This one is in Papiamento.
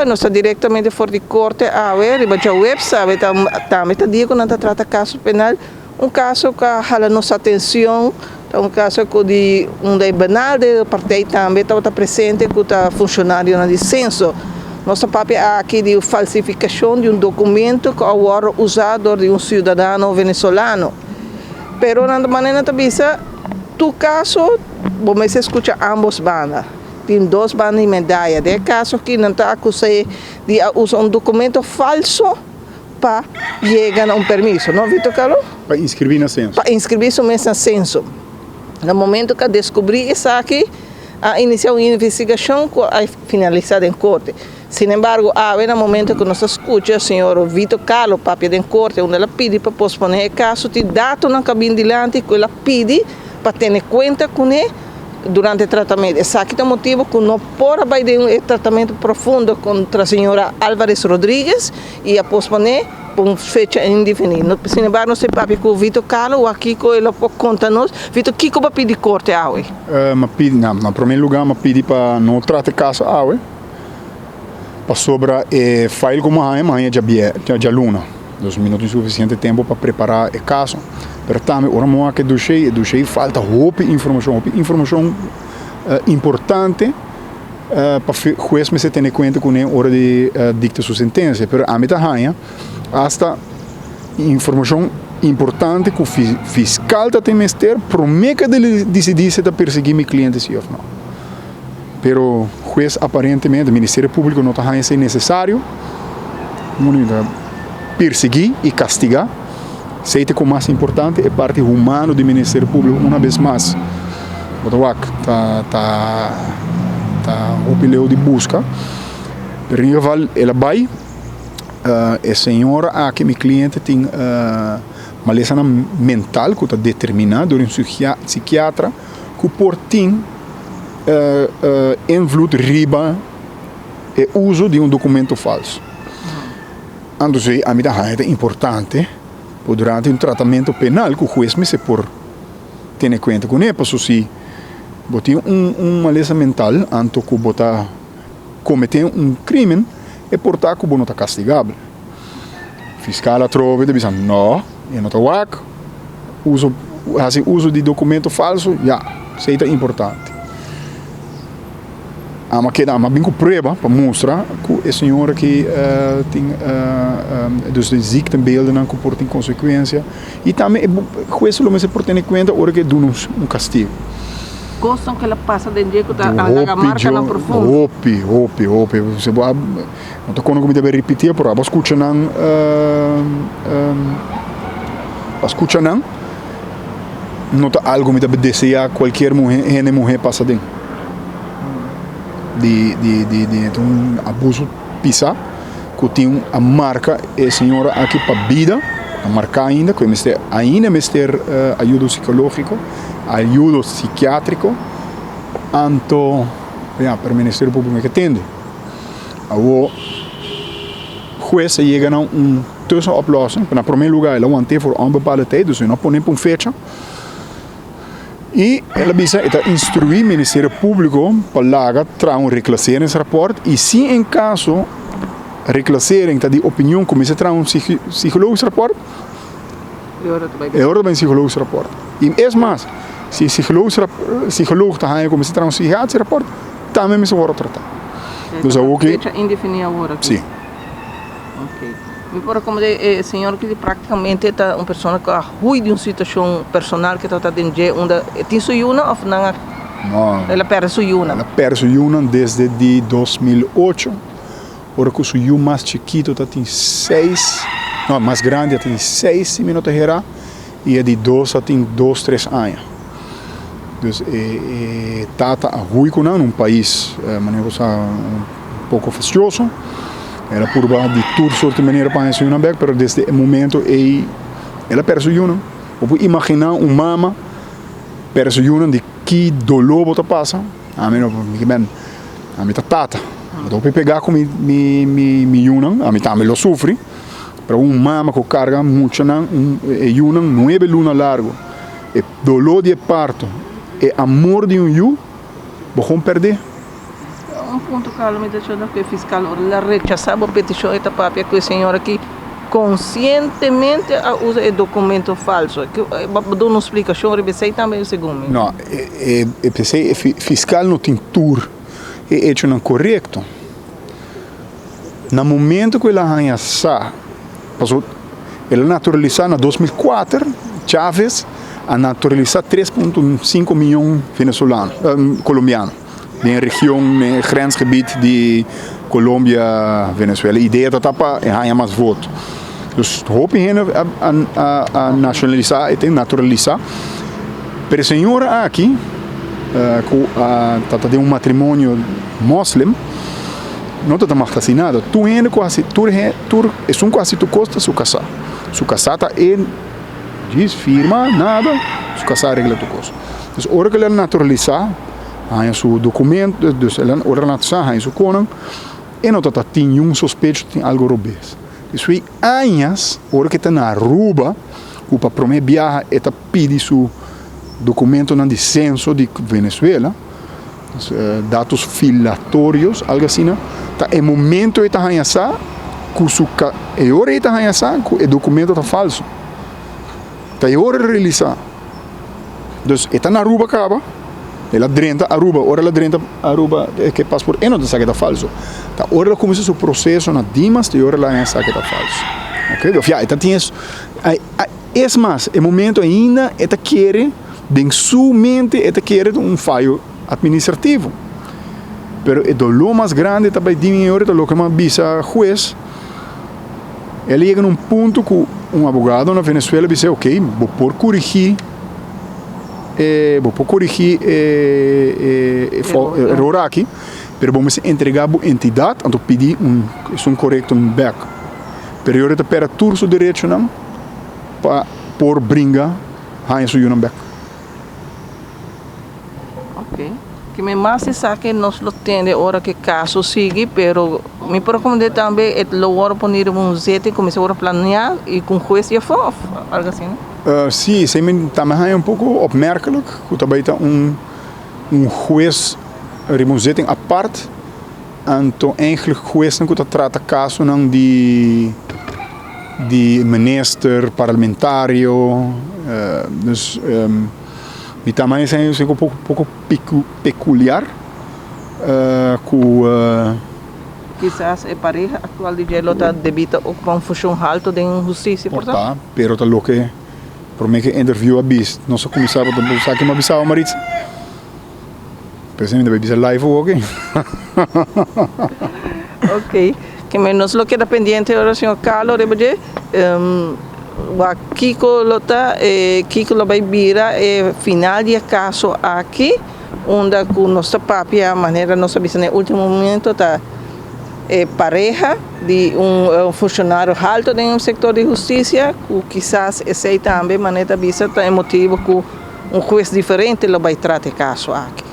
Nos ta direktamente for di korte awe riba djaweps. Awe ta tambe ta dia ku nan ta trata kaso penal. Un kaso ku a hala nos atenshon ta un kaso ku di unda e banal de partij tambe tabata presente ku ta funshonarionan di senso. Nos ta papia aki di falsifikashon di un dokumento ku a wòrdu usá dor di un siudadano venezolano. Pero nan ta manera nan ta bisa tur kaso bo mester skucha ambos banda. Tin dos banda di medaya. Den e kaso aki nan ta akus'é di a usa un dokumento falso pa yega na un permiso, no Vito Carlo? Pa inskribí na senso. Pa inskribí su mes na senso. Na momento ku a deskubrí esaki, a inisiá un investigashon ku a finalisá den korte. Sin embargo, awe na momento ku nos ta skucha señor Vito Carlo papia den korte unda el a pidi pa posponé e kaso, tin datonan ku a bin dilanti ku el a pidi pa tene kuenta kuné durante e tratamentu. Esaki ta motibu ku no por a bai den e tratamentu profundo kontra señora Alvarez Rodriguez i a posponé pa un fecha indefiní. Sin embargo, nos ta papia ku Vito Carlo wak kiko el a por konta nos. Vito, kiko bo a pidi korte awe? Mi a pidi, na promé lugá mi a pidi pa no trata e kaso awe, pasobra e file ku mi a haña, mi a haña djaluna. Dus mi no tin sufisiente tempu pa prepará e kaso. Pero tambe ora mi wak e doshé, e doshé falta hopi informashon, hopi informashon importante pa hues mester tene kuenta kuné ora di dikta su sentensia. Pero ami ta haña asta informashon importante ku fiskal ta tin mester promé ku e disidí si ta persiguí mi kliente si òf no. Pero hues aparentemente, Ministerio Públiko no ta haña esei nesesario. Mundu ta persiguí i kastigá. Esei ta ku mas importante, e parti humano di Ministerio Públiko una bes mas bo ta wak ta ta ta hopi leu di buska. Pero in ieder geval el a bai, e señora aki, mi kliente, tin malesanan mental ku ta determiná dor un sikiatra ku por tin invloed riba e uso di un documento falso. Anto si ami ta haña ta importante por durante un tratamento penal ku hues mester por tene kuenta kuné paso si bo tin un malesa mental anto ku bo ta komete un krimen e por ta ku bo no ta kastigabel. Fiskal atrobe ta bisa no e no ta wak. Uso, hasi uso di documento falso, ya, esey ta importante. Ama keda, ama bin cu prueba pa mustra cu e señora aki tin dus de ziektebeeldennan cu por tin consecuencia y tambe e hues lo mester por tene cuenta ora cu e duna un castigo. Cosnan cu el a pasa den dje cu ta laga marcanan profundo. Hopi, hopi, hopi. No ta kono ku mi ta bai ripití, pero abo skucha nan, a skucha nan, no ta algu mi ta deseá kualkier muhé, hende muhé pasa den. Di, di, di, di un abuso pisá ku tin a marka e señora aki pa bida, a marká ainda, ku e mester, ainda mester ayudo sikológiko, ayudo sikiátriko, anto, ya, pero Ministerio Públiko no ke tende. Awor hues a yega na un tussenoplossing. Na prome lugar el a want'é for onbepaalde tijd, dus e no a pone pa un fecha. I el a bisa e ta instruí Ministerio Públiko pa laga traha un reclasseringsrapport i si en kaso reclassering ta di opinion ku mester traha un psychologisch rapport, e ora ta bai un psychologisch rapport. I es mas, si psycholoog ta haña ku mester traha un psychiatrisch rapport, Tambe mester wòrdu tratá. Dus awor ki. Fecha indefiní awor aki. Sí. Ok. Mi por rekomendá e señor ki práktikamente ta un persona ku a hui di un situashon personal ku tabata den dje unda e tin su yunan òf nan a. No. El a pèrdè su yunan. El a pèrdè su yunan desde di 2008 ora ku su yu mas chikitu ta tin seis, no mas grandi a tin seis si mi no ta herá i e di dos a tin dos tres aña. Dus e tata a hui ku nan un pais manera ku sa un poko fastioso. El a purba di tur sorti manera pa haña su yunan bèk, pero desde e momento ei el a pèrdè su yunan. Bo por imaginá un mama pèrdè su yunan di ki doló bo ta pasa? Ami no, mi men, ami ta tata, mi ta hopi pegá ku mi mi mi yunan, ami tambe lo sufri, pero un mama ku karga muchanan, e yunan nuebe luna largu. E doló di e parto, e amor di un yu, bo kon pèrdé. Un punto, Carlos, mi ta diciendo cu e fiscal ora el a rechasa bo peticion e ta papia cu e señor aki conscientemente a usa e documento falso. Bo duna un splicacion riba esey tambe segun mi. No, e pesey e fiscal no tin tur e hechonan corecto. Na momento cu el a haya sa, pasobra el a naturalisa na 2004, Chavez a naturalisa 3.5 miyon venezolano, colombiano den region, den e grensgebied di Colombia, Venezuela. Idea ta ta pa e haya mas voto. Dus hopi hende a nacionalisa, e naturalisa. Pero e señora aki, cu a ta den un matrimonio moslim, No ta ta mag hasi nada. Tur hende ku hasi, tur he, tur esun ku hasi tur kos ta su kasá. Su kasá ta e djis firma nada, su kasá a regla tur kos. Dus ora ku el a naturalisá, haña su dokumento, dus el a ora el a naturalisá haña su konan, e no ta ta tin niun sospecho tin algu robes. Despues añas, ora ku e ta na Aruba, ku pa promé biaha e ta pidi su dokumentonan di senso di Venezuela, Datos filatorios, algo asina, ta e momento e ta haña sa ku su ka, e ora e ta haña sa ku e dokumento ta falso. Ta e ora e realisá. Dus e ta na Aruba kaba, el a drenta Aruba, ora el a drenta Aruba ke pasport e no ta sa ke ta falso. Ta ora el a kuminsá su proseso na Dimas ta e ora el a haña sa ke ta falso. Oke, of ya e ta tin es mas e momento ainda e ta kere. Den su mente e ta kere ta un fayo administrativo. Pero e doló mas grandi ta bay di mi ora ta loke mi a bisa hues. El a yega na un punto ku un abogado na Venezuela bis'é, ok, bo por korigí e, bo por korigí e e eror aki, pero bo mester entregá bo entidat anto pidi un esun korekto bèk. Pero e ora ta pèrdè tur su derechonan pa por bringa. Haña su yunan bek. Ok. Ke mi mas esaki nos lo tende ora ke kaso sigui, pero mi por rekomend'é tambe e lo wòrdu poni riba un zete i kuminsá wòrdu planeá i ku un hues di afó òf algu asina? Sí, esei mi tambe haña un poko opmerkelijk ku ta bai ta un un hues riba un zitting apart, anto eigenlijk huesnan ku ta trata kasonan di. Di minister, parlamentario, dus mi ta manda esei un poko pekuliar ku. Kisas e pareha aktual di dje lo ta debí ta okupa un fushon haltu den hustisia por ta? Por ta, pero ta loke promé ku e interview a bis nos a kuminsá bo sa ke mi a bisa bo Maritza? P'esei mi ta bai bisa live awor aki. Ok, ke men nos lo keda pendiente ora señor Carlo riba dje wak kiko lo ta e kiko lo bai bira e final di e kaso aki unda ku nos ta papia manera nos a bisa na e ultimo momento ta e pareha di un funshonario halto den un sektor di hustisia ku kisas esei tambe manera ta bisa ta e motibu ku un hues diferente lo bai trata e kaso aki.